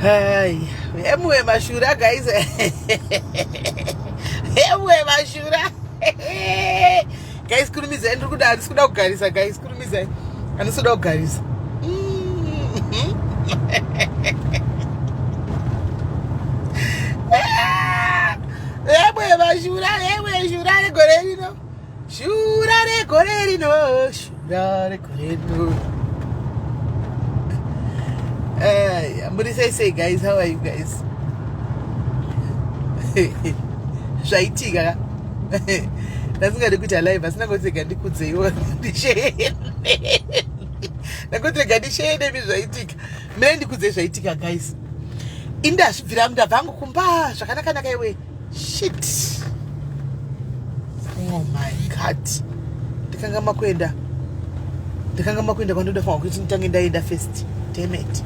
Hai, emuwe mashura guys. Emuwe mashura. Guys, kurumizai ndiri kuda handisi kuda kugarisa guys, kurumizai. Handisi kuda kugarisa. Emwe mashura, emwe shura regore rino. Shura regore rino, shura regore rino. Hey, muri sei sei guys, how are you guys? Zvaitika ka? Ndasingadi kuita live asi ndangoti rega ndikudzeiwo ndisheye. Ndangoti rega ndisheye nemi zvaitika. Mire ndikudzei zvaitika guys. Ini ndazvibvira ndabva hangu kumba zvakanaka naka iwe. Shit. Oh my god. Ndikangama kuenda. Ndikangama kuenda kwandoda fanwa kuti nditange ndaenda first. Damn it.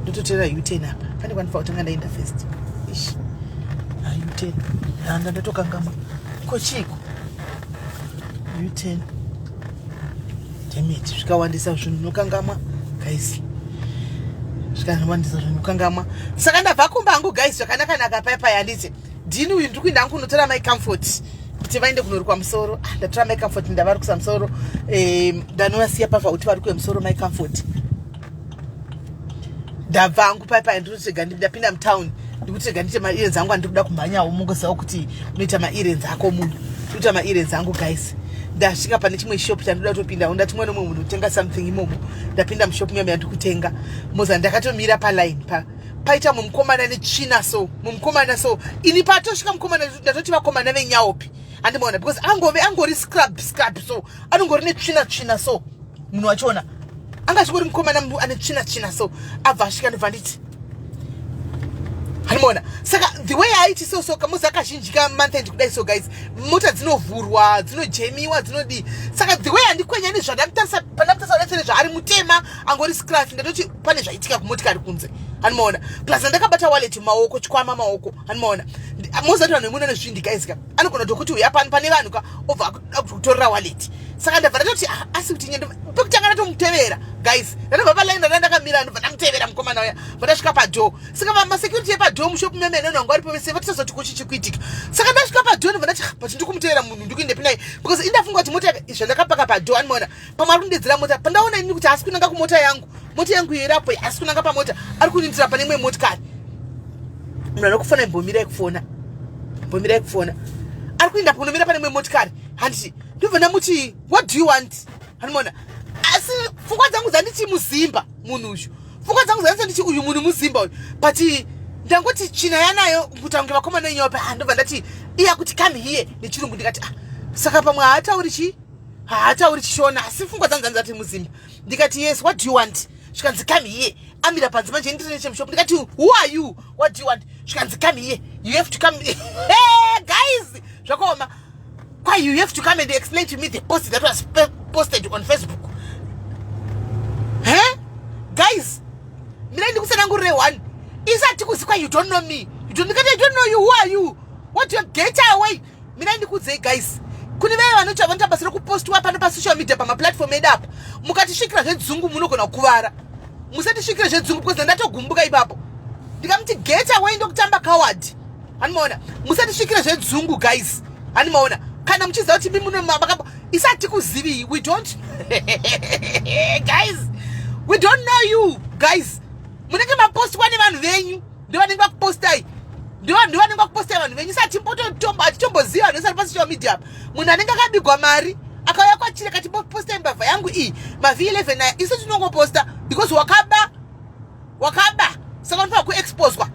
Ndototera U10 apa. Pane kwandifanira kutanga ndaenda first. Ish. Ah, U10. Ndanda ndatokangama. Ko chiiko? U10. Damn it. Zvikawandisa zvinhu unokangamwa guys. Zvikawandisa zvinhu unokangamwa. Saka ndabva kumba hangu guys zvakanaka naka paya paya handiti. Ndini uyu ndiri kuenda hangu kunotora mai Comfort kuti vaende kunorukwa musoro. Ah, ndatora mai Comfort ndavarukisa musoro. Eh, ndanovasiya pava kuti varukwe musoro mai Comfort. Ndabva hangu paya paya ndiri kuti rega ndapinda mutown ndikuti rega ndiite maerrands angu andiri kuda kumhanyawo mungoziva kuti unoita maerrands ako munhu ndikuita maerrands angu guys. Ndasvika pane chimwe shop chandinoda kutopinda ndati mwana umwe munhu kutenga something imomo. Ndapinda mushop muya yandiri kutenga moza ndakatomira paline pa paita mumwe mukomana netsvina so mumukomana so ini patosvika mukomana ndatoti vakomana venyaopi andimaona because angove angori scrub scrub so anongori netsvina tsvina so munhu wachona anga achingori mukomana ane tsvina tsvina so abva asvika ndobva nditi handimaona. Saka the way aiti so so kamuzi akazhinji ka month end kudai so guys mota dzinovhurwa dzinojemiwa dzinodii. Saka the way andikwenya nezvandamutarisa pandamutarisa detsere zvaari mutema angori scruff ndatoti pane zvaitika kumotikari kunze handimaona. Plus ndakabata wallet maoko chikwama maoko handimaona. Mozati vanhu vemuno nezvindi guys ka anogona kutokuti uya pano pane vanhu ka obva akutorera wallet. Saka ndabva ndatoti ah, asi kuti nyendo pekutanga ndatomutevera guys ndatobva paline ndanda ndakamira ndobva ndamutevera mukomana uya vandasvika padoor. Saka masecurity epadoor mushop meme neno wangu aripo vese vatisazoti kuchi chikuitika. Saka ndasvika padoor ndobva ndati ah, but ndikumutevera munhu ndikuende pinai because indafunga kuti mota zvandakapaka padoor andimaona pamwe ari kundedzera mota pandaona ini kuti haasi kunanga kumota yangu mota yangu irapo haasi kunanga pamota ari kunindira pane imwe motikari. Munhu anokufona imbomirai kufona mbomirai kufona ari kuenda kunomira pane imwe motikari handiti ndobva ndamuti what do you want handimaona. Asi pfungwa dzangu dzanditi muzimba munhu uyu pfungwa dzangu dzanditi ndichi uyu munhu muzimba uyu but ndangoti tsvina yanayo kuita kunge vakomana inyope. Ah, ndobva ndati iya kuti come here nechirungu ndikati ah, saka pamwe haatauri chi haatauri chishona asi pfungwa dzangu dzandati muzimba ndikati yes what do you want zvikanzi come here amira panze manje ndiri nechemushop ndikati who are you what do you want zvikanzi come here you have to come. Hey, guys zvakaoma why you have to come and explain to me the post that was posted on Facebook. Huh? Guys mira ndikusanangurire one isati kuzikwa you don't know me you don't, ndikati I don't know you who are you what you get away. Mira ndikudzei guys kune vaya vanoita vanoita basa rekupostwa pano pasocial media pamaplatform edu apa mukatisvikira zvedzungu munogona kukuvara. Musatisvikire zvedzungu because ndatogumbuka ipapo ndikamuti get away ndokutamba coward handimaona. Musatisvikire zvedzungu guys handimaona. Kana muchiziva kuti imi muno makabo isati kuzivi we don't guys we don't know you guys. Munenge mapostwa nevanhu venyu ndovanenge vakupostai ndovanenge vakupostai vanhu venyu isati hatitomboziva vanhu vesari pasocial media apa. Munhu anenge akabigwa mari akauya kwatiri akati postai mbavha yangu iyi maV11 aya isu tinongoposta because wakaba wakaba saka unofanira kuexposwa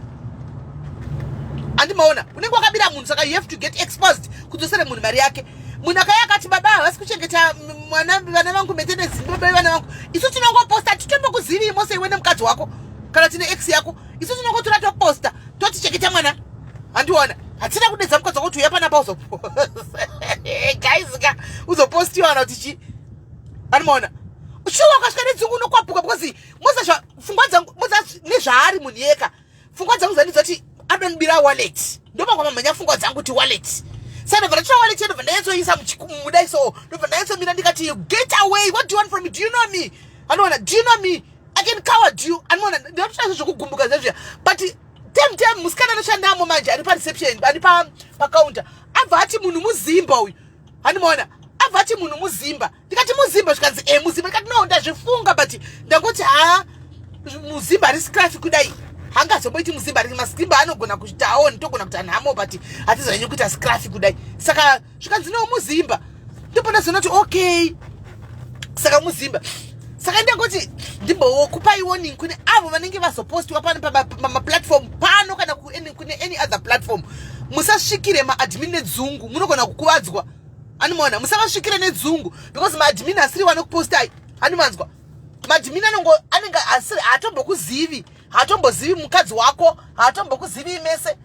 handimaona. Unenge wakabira munhu saka you have to get exposed kudzosere munhu mari yake. Munhu akauya akati baba havasi kuchengeta mwana vana vangu maintenance baba vana vangu isu tinongoposta titombokuzivi mose iwe nemukadzi wako kana tine ex yako isu tinongotora toposta totichengeta mwana handiona. Hatina kudedza mukadzi wako kuti uya panapa uzoposta guys ka uzopostiwa kana kuti chi handimaona. Shuwa ukasvika nedzungu unokwapuka because moza pfungwa dzangu moza nezvaari munhu yeka pfungwa dzangu dzandizoti adonibira wallet ndopangwa mamhanya pfungwa dzangu kuti wallet. Saka ndobva ndatora wallet ndobva ndanyatsoisa mudai so ndobva ndanyatsomira ndikati get away what do you want from me do you know me handiona do you know me. I can coward you. Anoona ndinotoita zvekugumbuka zvezviya. But tem tem musikana anoshandamo manje ari pareception ari pacounter abva ati munhu muzimba uyu. Handimaona abva ati munhu muzimba. Ndikati muzimba zvikanzi e muzimba. Ndikati no ndazvifunga but ndangoti ha muzimba ari scruffy kudai. Hangazomboiti muzimba ari masimba anogona kuita aone togona kuita nhamo but hatizonyanyi kuita scruffy kudai. Saka zvikanzi no muzimba ndipo ndazoona kuti okay saka muzimba saka ndangoti ndimbokupai warning kune avo vanenge vazopostiwa pano pamaplatform pano kana kune any other platform musasvikire maadmin nedzungu munogona kukuvadzwa animaona musavasvikire nedzungu because maadmin asiri vanokupostai animanzwa maadmin anongo anenge asiri haatombokuzivi haatombozivi mukadzi wako haatombokuzivi mese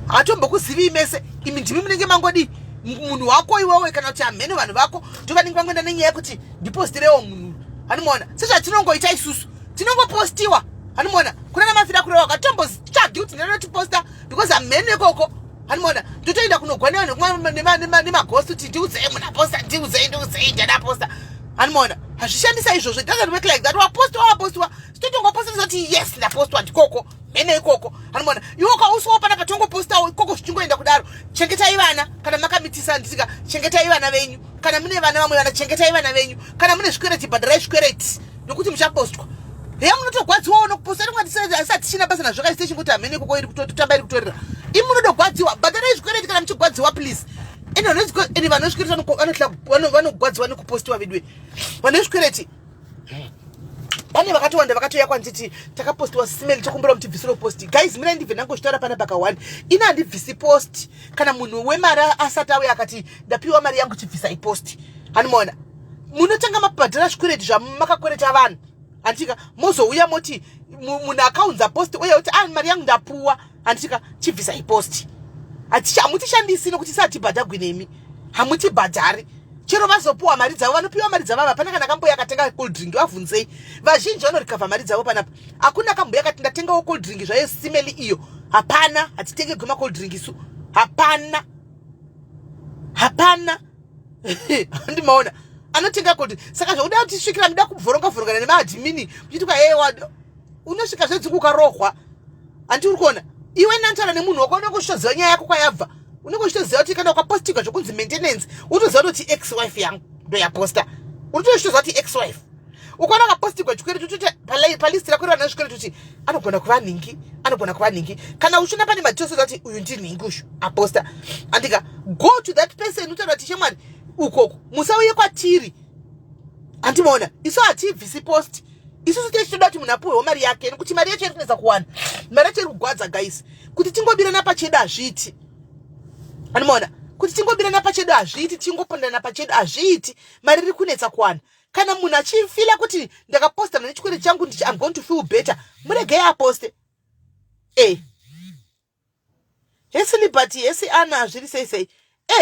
haatombokuzivi mese imi ndimi munenge mangodii munhu wako iwewe kana kuti hamheno vanhu vako ndovanenge vangoenda nenyaya yekuti ndipostirewo munhu anomuona sezvatinongoita isusu tinongopostiwa anomuona kuna namafira kureva katombotsvagi kuti ndinotiposta because hamheno ikoko anomuona ndotoenda kunogwa nevanhu nemagosti kuti ndiudzei munhu aposta ndiudzei ndiudzei ndadaposta anomuona hazvishandisa izvozvo it doesn't work like that wapostiwa wapostiwa totongoposta tisati yes ndapostwa ndikoko mhene ikoko anomuona iwe ukauswawo panapa tongopostawo ikoko zvichingoenda kudaro chengetai vana kana makamitisa nditika chengetai vana venyu kana mune vana vamwe vana chengetai vana venyu kana mune zvikwereti bhadharai zvikwereti nokuti muchapostwa heya munotogwadziwawo nokuposta asati tichina basa nazvo kaisi tichingoti hamene ikoko iri kutotamba iri kutorera imi munotogwadziwa bhadharai zvikwereti kana muchigwadziwa please ende vanhu vezvikwereti vanogwadziwa nekupostiwa veduwe vanhu vezvikwereti pane vakatowanda vakatouya kwanditi takapostiwa simeli tokumbira kuti tibvisire post guys mina ndibve ndangozvitaura pana paka one ini handibvisi post kana munhu wemari asati auya akati ndapiwa mari yangu chibvisa ipost handimaona munotanga mabhadhara zvikwereti zvamakakwereta vanhu handitika mozouya moti munhu akaunza post uye kuti ah mari yangu ndapuwa handitika chibvisa ipost hamutishandisi nokuti satibhadhagwi nemi hamutibhadhari chero vazopuwa mari dzavo vanopiwa mari dzavo hapana kana kambuya akatenga cold drink vavhunzei vazhinji vanorikavha mari dzavo panapa hakuna kambuya kati ndatengawo cold drink zvayo simeli iyo hapana hatitenge gwema cold drink isu hapana hapana handimaona anotenga cold saka zvakuda kuti svikira muda kubvoronga vhorongana nemaadhimini muchiti kwaewa unosvika zvedzungu ukarohwa hanti uri kuona iwe nantaura nemunhu wako unenge uchitoziva nyaya yako kwayabva unenge uchitoziva kuti kana ukapostigwa zvokunzi maintenance unotoziva kuti ex wife yangu ndoyaposta unotochitoziva kuti ex wife ukaona akapostigwa chikwereti utoti palist rako revana zvikwereti kuti anogona kuva nhingi anogona kuva nhingi kana uchiona pane madetails kuti uyu ndinhingi uyu aposta andika go to that person utaura kuti shamwari ukoko musauye kwatiri andimaona isu hatibvisi post isusu tichitoda kuti munhu apuhwewo mari yake nekuti mari yacho iri kunetsa kuwana mari yacho iri kugwadza guys kuti tingobirana pachedu hazviiti anomaona kuti tingobirana pachedu hazviiti tingopondana pachedu hazviiti mari iri kunetsa kuwana kana munhu achifila kuti ndakaposta mune chikwere changu ndichi I'm going to feel better muregei aposte e hesi Liberty hesi Ana zviri sei sei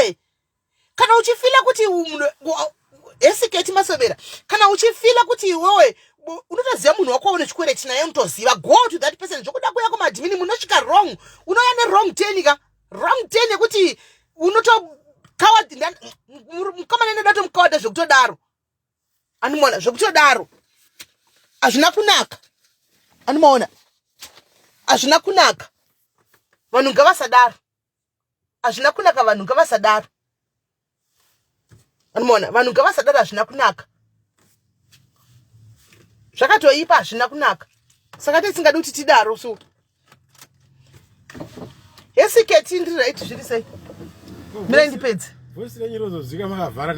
e kana uchifila kuti hesi Keti Masovera kana uchifila kuti iwewe unotoziva munhu wako une chikwereti naye unotoziva go to that person zvokuda kuya kumadhimini munosvika wrong unouya newrong ten ka wrong ten yekuti unotokawa mukomana ndoda tomukawada zvekutodaro anomaona zvekutodaro hazvina kunaka anomaona hazvina kunaka vanhu ngavasadaro hazvina kunaka vanhu ngavasadaro anomaona vanhu ngavasadaro hazvina kunaka zvakatoipa hazvina kunaka saka tisingadi kuti tidaro so hesiketi ndiri right zviri sei mirai ndipedze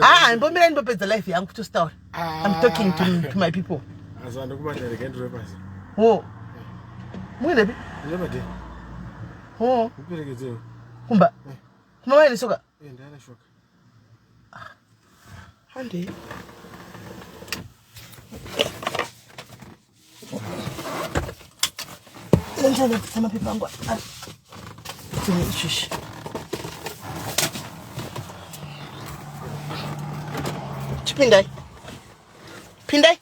ah mbomirai ndipedza life yangu tostaura I'm talking to my people oh muendepi oh kumba kumba maine soka handei ndandabvisa mapepa angu izvizvi chipindai pindai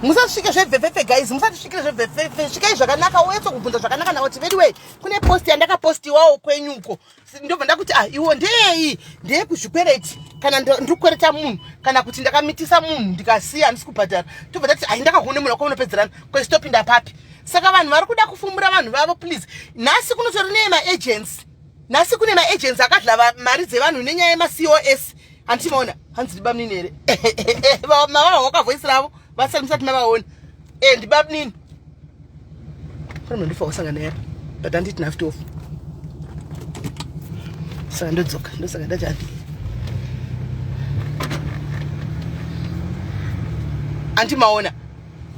musasvike zvebvepfepfe guys musatisvikire zvebvepfepfe svikai zvakanaka uetso kubvunza zvakanaka nakuti vediway kune post yandakapostiwawo kwenyuko ndobva ndakuti ah iwo ndeyei ndeyekuzvikwereti Kana ndikwereta munhu, kana kuti ndakamitisa munhu ndikasiya handisi kubhadhara, tobva tati hai, ndakagone munhu wako unopedzerana kwesi, topinda papi? Saka vanhu vari kuda kufumura vanhu vavo, please. Nhasi kunotori nemaagents, nhasi kune maagents akadla mari dzevanhu nenyaya yemaCOS. Handichimaona, hanzi ndibamnini here? Mavahoka voice ravo vasati musati mavaona. E, ndibamnini. Pane munhu ndofa kusangana yapa, but handiti naftofu, saka ndodzoka. Ndosaka ndati handi andimaona.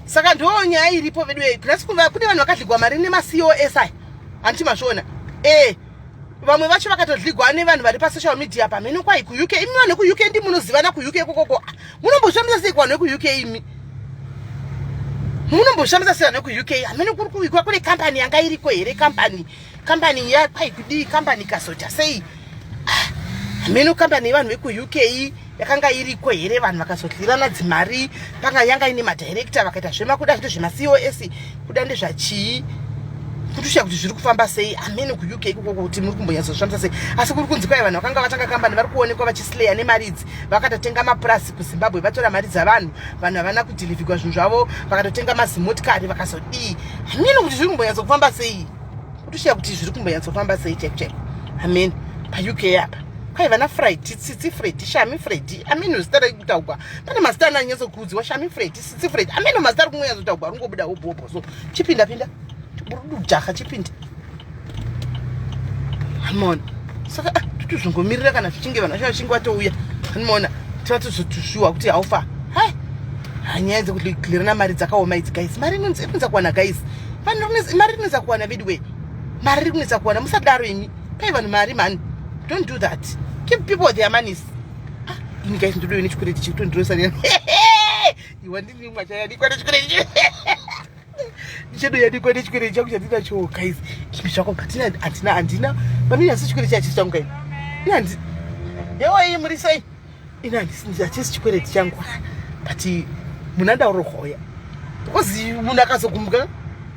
Saka ndo nyaya iripo vedu. Nhasi kune vanhu vakadligwa mari nemaCOS aya, handiti mazviona? E, vamwe vacho vakatodligwa nevanhu vari pasocial media pamheno kwai kuUK. Imi vanhu vekuUK ndi munozivana kuUK kokoko, munomboshambisa sei kuvanhu vekuUK? Imi munomboshambisa sei vanhu vekuUK? Hameno kuri kuikwa kune kambani yanga iriko here? Kambani yakwai kudii? Kambani ikazoita sei? Ah, hameno kambani yevanhu vekuUK yakanga iriko here? Vanhu vakazodyirana dzimari, panga yanga ine madirector, vakaita zvemakuda zvito zvemaCOS, kuda ndezvachii, kutusha kuti zviri kufamba sei. Hameno kuUK ikoko kuti muri kumbonyatsozvifambisa sei, asi kuri kunzi kwai vanhu vakanga vatanga kambani vari kuonekwa vachisleya nemari idzi. Vakatotenga mapurasi kuZimbabwe, vatora mari dzavanhu, vanhu havana kudhilivhigwa zvinhu zvavo, vakatotenga mazimotikari, vakazodii. Hameno kuti zviri kumbonyatsokufamba sei, kutushiya kuti zviri kumbonyatsofamba sei chaiko chaiko. Hameno paUK apa kwaiva naFredi, Tsitsi Fredi, Shami Fredi, ameno zita raikutaugwa. Pane mazita ananyatsokuudziwa, Shami Fredi, Tsitsi Fredi, ameno mazita ari kungonyatsotaugwa, ari kungobuda hobhobo. So chipinda pinda jaha, chipinda amona. Saka ah, totozongomirira kana zvichinge vanhu vacho vachinge vatouya, anomaona, tivatozotushuwa kuti haufa. Hai, hanyaya dzekuclearana mari dzakaoma idzi, guys. Mari inonetsa kuwana, guys. Mari inonetsa kuwana veduwe, mari iri kunetsa kuwana. Musadaro imi, pai vanhu mari mani. Don't do that, keep people their monies. Ah, ini guys, ndodoyo nechikwereti chekutondirosa. Iwa ndini mwachayadikwa nechikwereti ndichadoyadikwa nechikwereti changu chandinacho, guys. Imi zvako hatina, handina, handina vanini, asi chikwereti chachisi changu kai. Ini handi yewai, muri sei? Ini hachisi chikwereti changu, but munhu andaurohoya because munhu akazogumbuka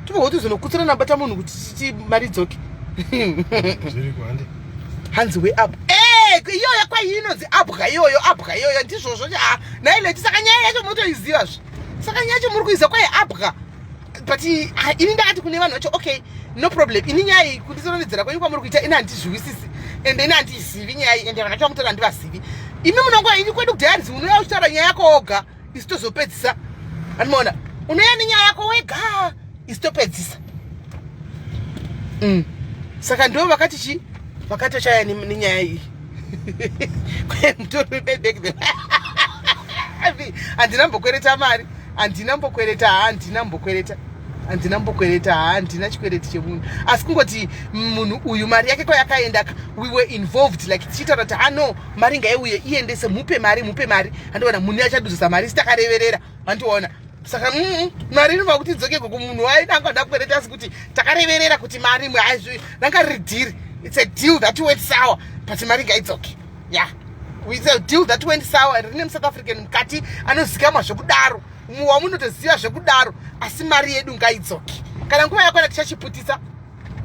tobva kutozonokutsira nabata munhu kuti titi mari idzoke. Hanzi we up. Eh, iyoyo kwai inonzi abwa iyoyo, abwa iyoyo, ndizvozvo naileti. Saka nyaya yacho munotoizivazve, saka nyaya yacho muri kuiziva, kwai abwa. But ini ndakati kune vanhu vacho, okay, no problem. Ini nyaya iyi kundisononedzera kwenyu kwamuri kuita, ini handizviwisisi ende ini handizivi nyaya iyi, ende vanhu vacho vamutaura handivazivi. Imi munongo ini kwedu kudhaya unouya uchitaura nyaya yako woga, isu tozopedzisa. Anomaona, unouya nenyaya yako wega, isu topedzisa. Saka ndo vakati chi vakatochaya nenyaya iyi mutori webebek. Handina mbokwereta mari, handina mbokwereta, handina mbokwereta, handina mbokwereta, handina chikwereti chemunhu. Asi kungoti munhu uyu mari yake kwayakaenda, we were involved, like tichitaura kuti ano mari ngaiuye iendese, mupe mari, mupe mari. Handiona munhu achaduzisa mari, sitakareverera, handiona. Saka mari inobva kuti idzoke kumunhu wainanga da kukwereta, asi kuti takareverera kuti mari ranga riri deal. It's a deal that went sour, but mari ngaidzoke. Yeah, it's a deal that went sour, rine muSouth African mukati anozikamwa zvekudaro, wamunotoziva zvekudaro, asi mari yedu ngaidzoke. Kana nguva yakwana tichachiputisa,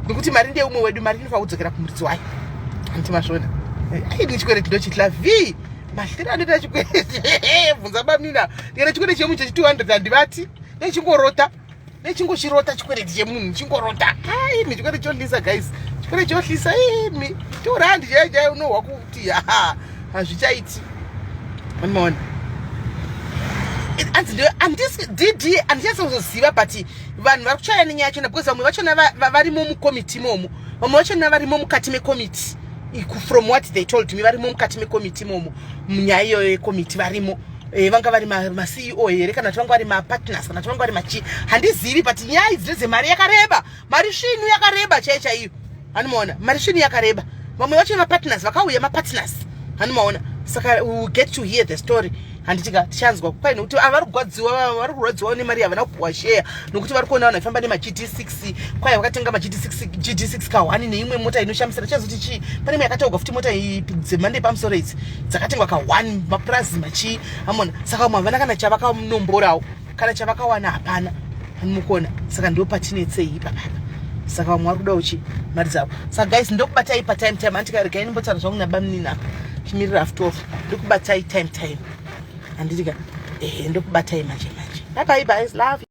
nekuti mari ndeumwe wedu, mari inofanira kudzokera kumuridzi wayo. Handiti mazviona? Aini chikwereti ndochitla v mahlira anoita chikwereti. Bvunza bamina, ndikana chikwereti chemunhu chechi 200 handivati, nechingorota, nechingochirota chikwereti chemunhu chingorota. Aimi, chikwereti chohlisa, guys, chikwereti chohlisa. Imi 2 rand chaiyo chaiyo unohwa kuti ha, hazvichaiti. Maona, anzi dd handinyatsozoziva, but vanhu vari kuchaya nenyaya yachona because vamwe vachona varimo mukomiti imomo, vamwe vachona varimo mukati mekomiti. From what they told me, varimo mukati mekomiti imomo, munyaya iyoyo yekomiti varimo. Vanga vari maCEO here, kana kuti vanga vari mapartners, kana kuti vanga vari machi, handizivi. But nyaya idzi ndedzemari yakareba, mari svinu yakareba chaiyo chaiyo. Hanimaona, mari svinu yakareba. Vamwe vacho mapartners vakauya, mapartners, hanimaona. Saka we will get to hear the story, handitika? Tichanzwa kwai nokuti vari kurwadziwa, vari kurwadziwa nemari havana kupuwa share, nokuti vari kuona vanhu vaifamba nemaGD6. Kwai vakatenga maGD6, GD6 ka1 neimwe mota inoshamisira. Chazoti chii, pane imwe yakataurwa futi, mota dzemhando yepamusoro idzi dzakatengwa ka1, mapurazi machii, amona. Saka vamwe havana kana chavakanomborawo, kana chavakawana hapana, mukuona. Saka ndo patinetsei ipapapa. Saka vamwe vari kudawo chi mari dzavo. Saka guys, ndokubatai patime time. Andikaregai ndimbotaura zvangu nabamunini apa. Chimirira half 12, ndikubatai time time, handiti ka? Ehe, ndokubatai manje manje. Bye bye, guys, love.